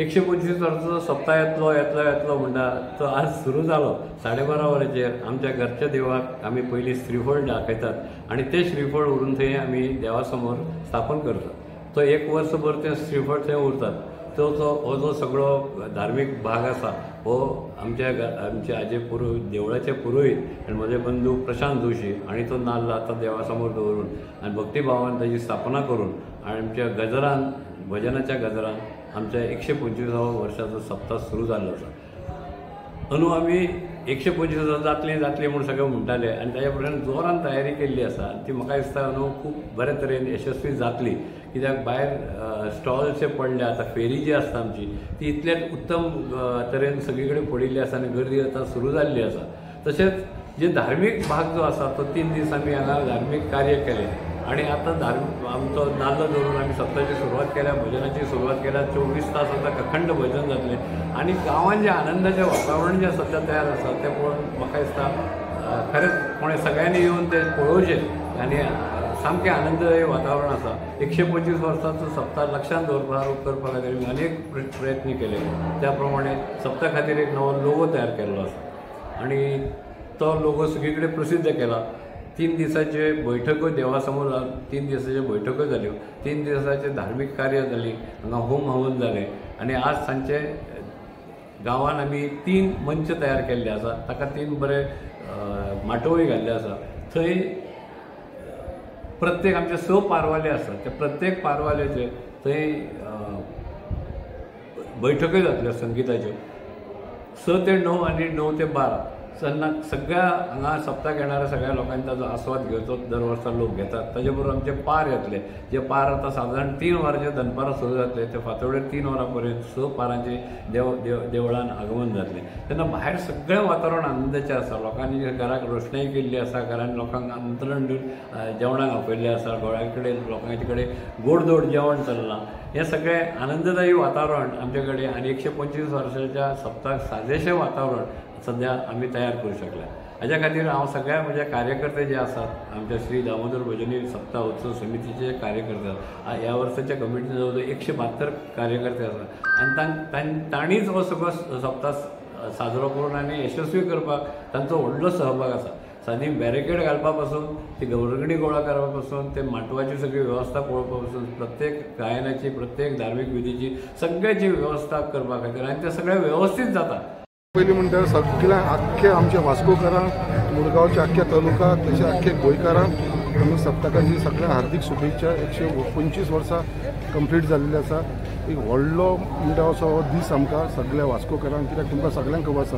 125 वर्सांचो सप्ता येतलो येतलो येतलो म्हणटा तो आज सुरू जालो. 12:30 वरांचेर आमच्या घरच्या देवाक आमी पयलीं श्रीफळ दाखयतात आनी तें श्रीफळ व्हरून थंय आमी देवा समोर स्थापन करतात. तो एक वर्सभर तें श्रीफळ थंय उरतात. तो हो जो सगळो धार्मीक भाग आसा हो आमच्या आमचे आजे पुरोहीत देवळाचे पुरोहीत आनी म्हजे बंधू प्रशांत जोशी आनी तो नाल्ल आतां देवा समोर दवरून आनी भक्तिभावान ताजी स्थापना करून आनी आमच्या गजरान भजनाच्या गजरान आमच्या 125व्या वर्साचो सप्ता सुरू जाल्लो आसा. अंदू आमी 125 वर्सां जातली जातली म्हूण सगळे म्हणटाले आनी ताज्या प्रमाण जोरान तयारी केल्ली आसा आनी ती म्हाका दिसता अंदू खूब बरे तरेन यशस्वी जातली. कित्याक भायर स्टॉल्स जे पडले आतां फेरी जी आसता आमची ती इतल्याच उत्तम तरेन सगळी कडेन पडिल्ली आसा आनी गर्दी आतां सुरू जाल्ली आसा. तशेंच जे धार्मीक भाग जो आसा तो 3 दीस आमी हांगा धार्मीक कार्य केलें आनी आतां धार्मीक आमचो नाल्ल दवरून आमी सप्ताची सुरवात केल्या, भजनाची सुरवात केल्या. 24 तास आतां अखंड भजन जातलें आनी गांवांत जें आनंदाचें वातावरण जें सद्या तयार आसा तें पळोवन म्हाका दिसता खरेंच कोणें सगळ्यांनी येवन तें पळोवचें आनी सामकें आनंददायी वातावरण आसा. 125 वर्सांचो सप्ता लक्षांत दवरपा करपा खातीर आमी अनेक प्रयत्न केले. त्या प्रमाणे सप्ता खातीर एक नवो लोगो तयार केल्लो आसा आनी तो लोगो सगळी कडेन प्रसिद्ध केला. 3 दिसाचे बैठको देवा समोर 3 दिसाच्यो बैठको जाल्यो, 3 दिसाचे धार्मीक कार्य जाली, हांगा होम हवन जालें आनी आज सांजचे गांवान आमी 3 मंच तयार केल्ले आसा. ताका 3 बरे माटोवय घाल्ले आसा. थंय प्रत्येक आमचे 6 पारवाले आसात, त्या प्रत्येक पारवाल्याचे थंय बैठक्यो जातल्यो संगिताच्यो 6 ते 9 आनी 9 ते 12. तेन्ना सगळ्या हांगा सप्ताक येणाऱ्या सगळ्या लोकांनी ताजो आस्वाद घेवचो. दर वर्सा लोक घेतात. ताजे बरोबर आमचे पार येतले, जे पार आतां सादारण 3 वरांचेर दनपारां सुरू जातले ते फांतोडेर 3 वरां पर्यंत 6 पारांचे देवळान आगमन जातलें. तेन्ना भायर सगळें वातावरण आनंदाचें आसा. लोकांनी घराक रोशणाई केल्ली आसा, घरान लोकांक आमंत्रण दिवन जेवणाक आपयल्लें आसा, गोळ्या कडेन लोकांचे कडेन गोडधोड जेवण चल्लां. हें सगळें आनंददायी वातावरण आमचे कडेन आनी 125 वर्साच्या सप्ताक सादेशें वातावरण सद्या आमी तयार करूं शकले. हाज्या खातीर हांव सगळ्या म्हज्या कार्यकर्ते जे आसात आमच्या श्री दामोदर भजनी सप्ता उत्सव समितीचे कार्यकर्ते आसात, ह्या वर्साच्या कमिटीन जवळ जवळ 172 कार्यकर्ते आसात आनी तांणीच हो सगळो सप्ता साजरो करून आनी यशस्वी करपाक तांचो व्हडलो सहभाग आसा. सादी बॅरिकेड घालपा पासून ती गौरगणी गोळा करपा पासून ते माटवाची सगळी वेवस्था पळोवपा पासून प्रत्येक गायनाची प्रत्येक धार्मीक विधीची सगळ्याची वेवस्था करपा खातीर आनी तें सगळें वेवस्थीत जाता. पयलीं म्हणटा सगळ्या आख्खे आमच्या वास्कोकारांक, मुरगांवच्या आख्ख्या तालुका तशें आख्खे गोंयकारांक आमी सप्तकाची सगळ्या हार्दीक शुभेच्छा. 125 वर्सां कंप्लीट जाल्ली आसा. एक व्हडलो म्हणटा असो हो दीस आमकां सगळ्या वास्कोकारांक, कित्याक तुमकां सगळ्यांक खबर आसा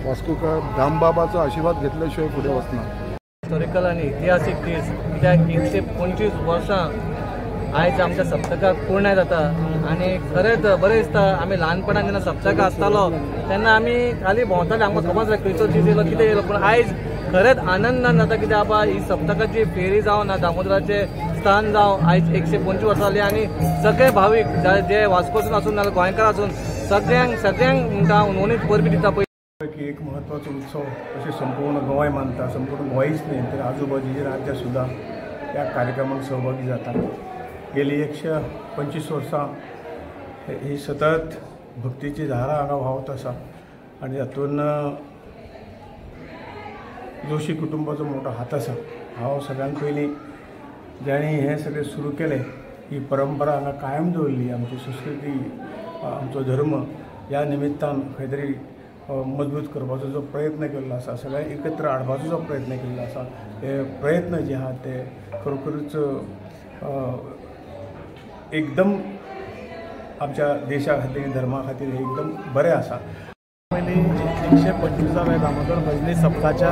वास्कोकार दामबाबाचो आशिर्वाद घेतल्या शिवाय फुडें वचना. हिस्टॉरिकल आनी इतिहासीक दीस, कित्याक 125 वर्सां आयज आमच्या सप्तकाक पूर्ण जाता आनी खरेंच बरें दिसता. आमी ल्हानपणान जेन्ना सप्तक आसतालो तेन्ना आमी खाली भोंवताले, आमकां खबर आसता खंयचो दीस येयलो कितें येयलो, पूण आयज खरेंच आनंदान जाता कित्याक बाबा ही सप्तकाची फेरी जावं ना दामोदराचें स्थान जावं आयज 125 वर्सां जाली आनी सगळे भावीक जे वास्कोसून आसून नाजाल्यार गोंयकार आसून सगळ्यांक सगळ्यांक म्हणटा उनवणीत परबी दिता. की एक महत्वाचो उत्सव अशें संपूर्ण गोंय मानता. संपूर्ण गोंयच न्हय तर आजूबाजूची राज्यां सुद्दां ह्या कार्यक्रमाक सहभागी जाता. गेली 125 वर्सां ही सतत भक्तीची धारा हांगा व्हांवत आसा आनी तातूंत जोशी कुटुंबाचो मोठो हात आसा. हांव सगळ्यांत पयलीं जांणी हें सगळें सुरू केलें ही परंपरा हांगा कायम दवरली, आमची संस्कृती आमचो धर्म ह्या निमित्तान खंय तरी मजबूत करपाचो जो प्रयत्न केल्लो आसा, सगळ्यांक एकत्र हाडपाचो जो प्रयत्न केल्लो आसा, हे प्रयत्न जे आहात ते खरोखरूच एकदम आमच्या देशा खातीर धर्मा खातीर हे एकदम बरें आसा. पयलीं 125व्या दामोदर भजनी सप्ताच्या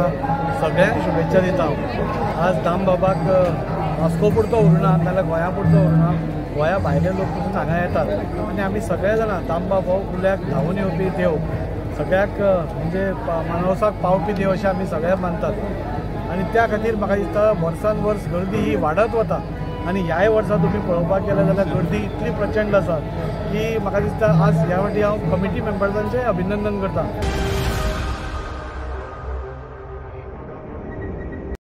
सगळ्यांक शुभेच्छा दिता. आज दामबाबाक वास्को पुरतो उरना नाल्यार गोंया पुरतो उरना, गोंया भायले लोक पसून हांगा येतात आनी आमी सगळे जाणां दामबाब हो उल्याक धांवून येवपी देव, सगळ्याक म्हणजे मानवसाक पावपी देव अशें आमी सगळे मानतात आनी त्या खातीर म्हाका दिसता वर्सान वर्स गर्दी ही वाडत वता आनी ह्याय वर्सा तुमी पळोवपाक गेले जाल्यार गर्दी इतली प्रचंड आसा की म्हाका दिसता आज ह्या फावटी हांव कमिटी मेंबर्सांचें अभिनंदन करता.